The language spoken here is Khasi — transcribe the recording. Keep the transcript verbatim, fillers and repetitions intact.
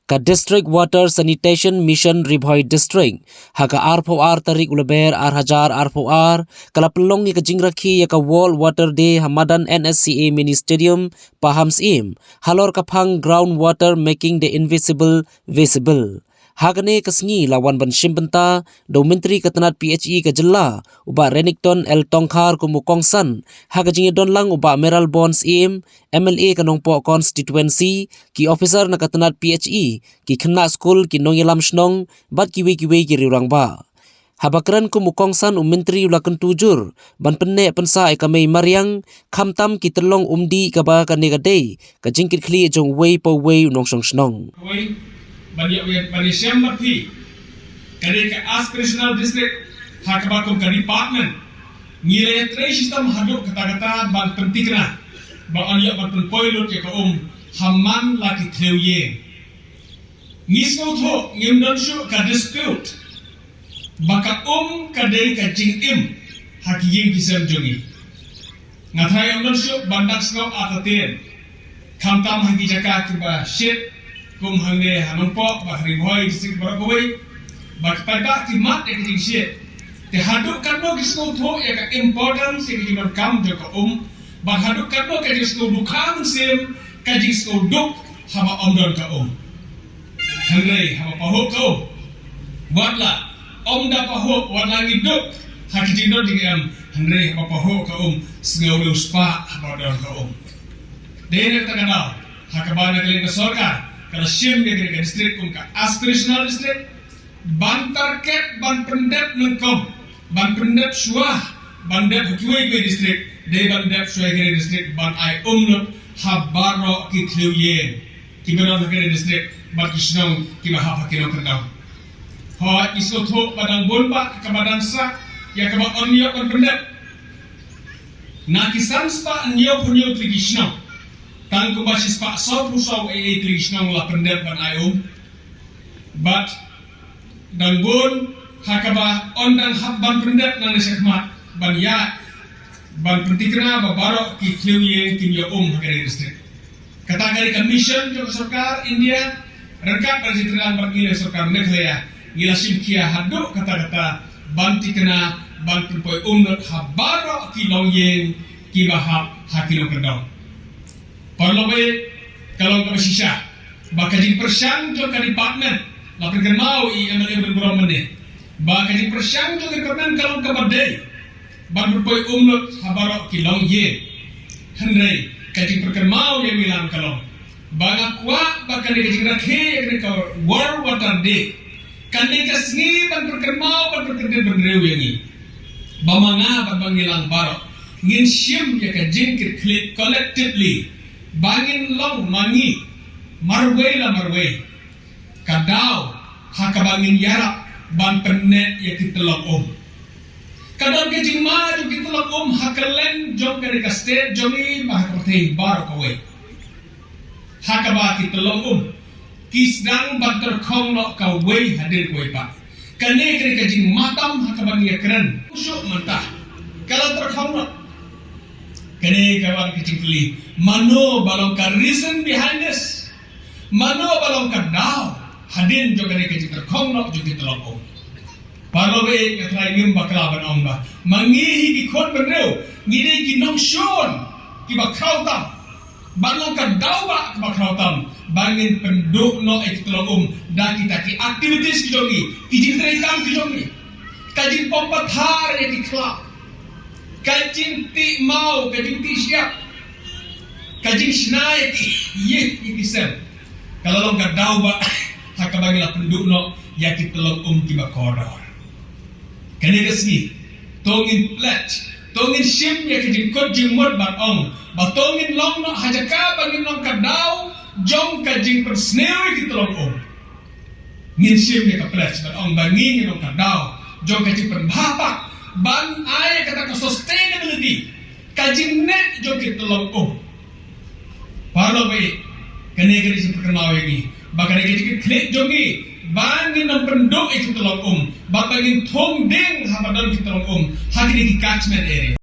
Ka District Water Sanitation Mission Ri Bhoi District, ha ka arphew ar tarik u Lber ar hajar arphew ar, ka la pynlong ïa ka jingrakhe ïa ka World Water Day ha madan N S C A Mini Stadium, Pahamsyiem, halor ka phang Ground Water Making the Invisible Visible. Ha kane ka sngi la wan ban shim bynta da u Myntri ka tnat P H E ka jylla, u Bah Renikton L Tongkhar kum u kongsan, ha ka jingïadon lang u Bah Mayralborn Syiem, M L A ka Nongpoh Constituency, ki officer na ka tnat P H E, ki khynnah skul, ki nongïalam shnong, bad kiwei kiwei ki riew rangbah. Haba kren kum u kongsan, u Myntri u la kyntu jur ban pynneh pynsah ïa ka mei mariang, khamtam ki tyllong umdih, kaba kane ka dei ka jingkitkhlieh jong uwei pa uwei u nongshong shnong. Kawei, ban ïa, ban ïashem bad phi, ka dei ka aspirational district, ha kaba kum ka department ngi la ïatrei shitom haduh katta katta ban pynthikna ba yn ïoh ban pynpoi lut ïa ka um ha man la ki thliew ïing. Ngi sngewthuh, ngim don shuh ka dispute ba ka um ka dei ka jingim ha ki ïing ki sem jong ngi. Nga tharai ym don shuh ban dang sngew artatien, khamtam ha ki jaka kiba shit kum hangne ha Nongpoh, ba ha Ri Bhoi District baroh kawei, ba ki paidbah ki mad ïa ka jingshit. Te haduh katno ki sngewthuh ïa ka importance, ïa ka jingdonkam jong ka um, bad haduh katno ka jingsngew dukha mynsiem, ka jingsngew duk haba ym don ka um. Hynrei haba pahuh ka um, wat la ym da pahuh, wat la ngi duk ha ki jingdon jingem, hynrei haba pahuh ka um, sngew riewspah haba don ka um. Dei na kata ka daw, ha kaba na ka liang ka sorkar ka la shim ïa kane ka district kum ka aspirational district, ban target, ban pyndep nyngkong, ban pyndep shuwa ban dep ha kiwei kiwei district, dei ban dep shuwa ïa kane district ban ai um lut ha baroh ki thliew ïing kiba don ha kane district bad ki shnong kiba hap ha ki nongkyndong. Hooid, ngi sngewthuh ba dang bun bah kaba dang sah ïa kaba yn ïoh ban pyndep. Na ki san spah hynñiew phew hynñiew tylli ki shnong, tang kumba shi spah saw phew saw tylli ki shnong la pyndep ban ai um. Bad dang bun ha kaba yn dang hap ban pyndep nangne shakhmat ban ïaid ban pynthikna ba baroh ki thliew ïing kin ïoh um ha kane ka district. Kata ka dei ka mission jong ka sorkar India, ryngkat bad ka jingtreilang bad ngi na ka sorkar Meghalaya, ngi la shim khia haduh katta katta ban thikna, ban pynpoi um lut ha baroh ki longïing kiba hap ha ki nongkyndong. Paralok, ka long kaba shisha ba ka jingpyrshang jong ka department, la pynkynmaw i M L A ba don burom mynne, ba ka jingpyrshang jong ka department ka long kaba dei ban pynpoi um lut ha baroh ki longïing. Hynrei ka jingpynkynmaw ïa ngi lang ka long ba nga kwah ba kane ka jingrakhe, kane ka World Water Day, kane ka sngi ban pynkynmaw, ban pynkyndit bynriew ïa ngi, ba ma nga bad ma ngi lang baroh ngin shim ïa ka jingkitkhlieh collectively, ba ngin long ma ngi marwei la marwei ka daw ha kaba ngin ïarap ban pynneh ïa ki tyllong um. Ka don ka jingma jong ki tyllong um ha kylleng jong kane ka state jong ngi bad ha ka pyrthei baroh kawei, ha kaba ki tyllong um ki sdang ban tyrkhong noh kawei hadien kawei pat. Kane ka dei ka jingma tam ha kaba ngi ïakren shuh mynta, ka la tyrkhong noh. Kane ka wan ka jingkylli, mano ba long ka reason behind this? Mano ba long ka daw hadien jong kane ka jingtyrkhong noh jong ki tyllong um? Paralok, nga trai ngim bakla ban ong ba ma ngi hi ki khun bynriew ngi dei ki nongshun kiba khraw tam, ba long ka daw ba kaba khraw tam ba ngin pynduh noh ïa ki tyllong um da kita ki activities ki jong ngi, ki jingtrei kam ki jong ngi, ka jingpom pathar ïa ki club, ka jingtih maw, ka jingtih shyiap, ka jingshna ïa ki ïing ïa ki sem. Ka la long ka daw ba ha kaba ngi la pynduh noh ïa ki tyllong um kiba kordor. Kane ka sngi to ngin pledge, to ngin shim ïa ka jingkut jingmut ban ong ba to ngin long noh ha jaka ba ngin long ka daw jong ka jingpynsniew ïa ki tyllong um. Ngin shim ïa ka pledge ban ong ba ngi ngin long ka daw jong ka jingpynbha pat ban ai kata ka sustainability, ka jingneh jong ki tyllong um. Paralok, kane ka dei ka jingpynkynmaw ïa ngi ba kane ka jingkitkhlieh jong ngi ba ngin ym pynduh ïa ki tyllong um bad ba ngin thung ding haba don ki tyllong um ha kine ki catchment area.